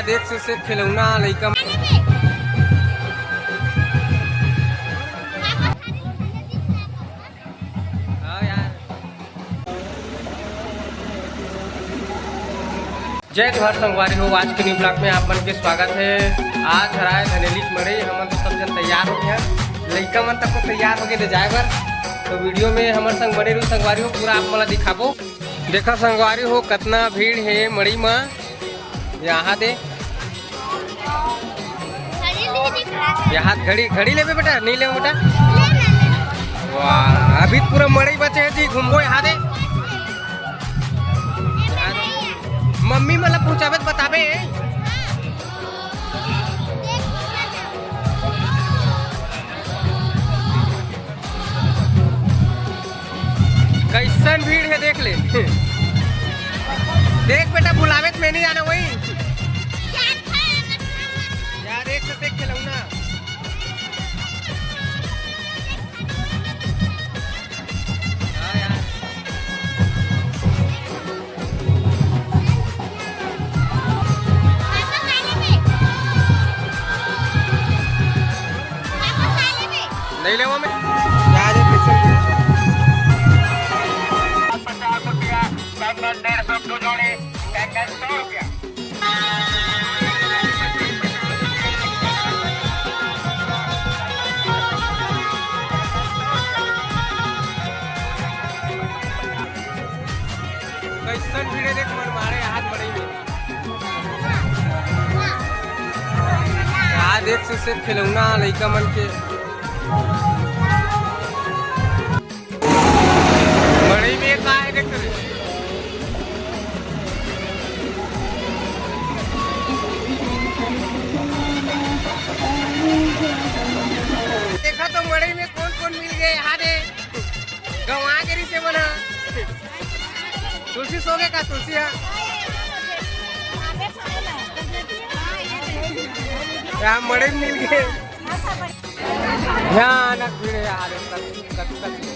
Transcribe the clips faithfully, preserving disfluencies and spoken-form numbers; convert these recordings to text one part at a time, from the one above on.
देख से, से खिलौना लइका। हाँ यार। जय जोहार संगवारी हो, आज के न्यू ब्लॉग में आप मन के स्वागत है। आज हराए धनेली के मड़ई, हमन तो सब जन तैयार हो गए हैं, लइका मन तक को तैयार हो गए ले जाए बर। तो वीडियो में हमर संग बने रहू संगवारी हो, पूरा आप मन ला दिखाबो। देखा संगवारी हो, कतना भीड़ है मड़ई मा। यहाँ दे, यहाँ घड़ी, घड़ी लेबे बेटा, नहीं लेबे बेटा? वाह, अभी तो पूरा मड़ई बचे है जी, घूमबो यहाँ दे। मम्मी मन ला पहुँचाबे त बताबे। कैसन भीड़ है देख ले। देख बेटा, बुलावे त मैं नहीं जाना वही। यार एक से एक खिलौना। हाँ यार। नहीं लेवा मैं। प्याज एक pixel। पचास रुपया, बैंगन डेढ़ सौ, दो जोड़े, बैंगन सौ रुपया। कैसन भीड़ है, देख मन मारे हाथ मड़ई में। का देख से, से खिलौना लइका मन के। मड़ई में का है देख रे। देखा तो मड़ई में कौन कौन मिल गए, यहाँ दे गंवा के रिसे बना। तुलसी सो गए का? तुलसी है। यहाँ मड़ई मिल गए। भयानक भीड़ है यार, कत-, कत-, कत-।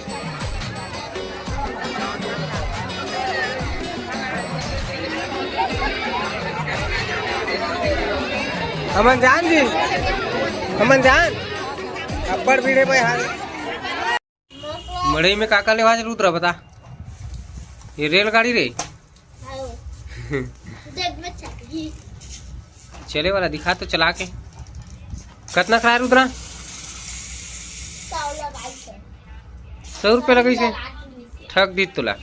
अमन जान जी, अमन जान, अब्बड़ भीड़ है भाई यार। मड़ई में का का लेवा आज रुद्रा बता? ये रेलगाड़ी रे। आओ। देख में चल। चले वाला दिखा तो चला के। कतना खड़ा रुद्रा? सौ रुपये लगई से। ठग दी तुला।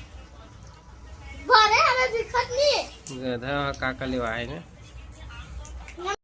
भरे हमें दिखत नहीं। गधा का का लेवा है ना?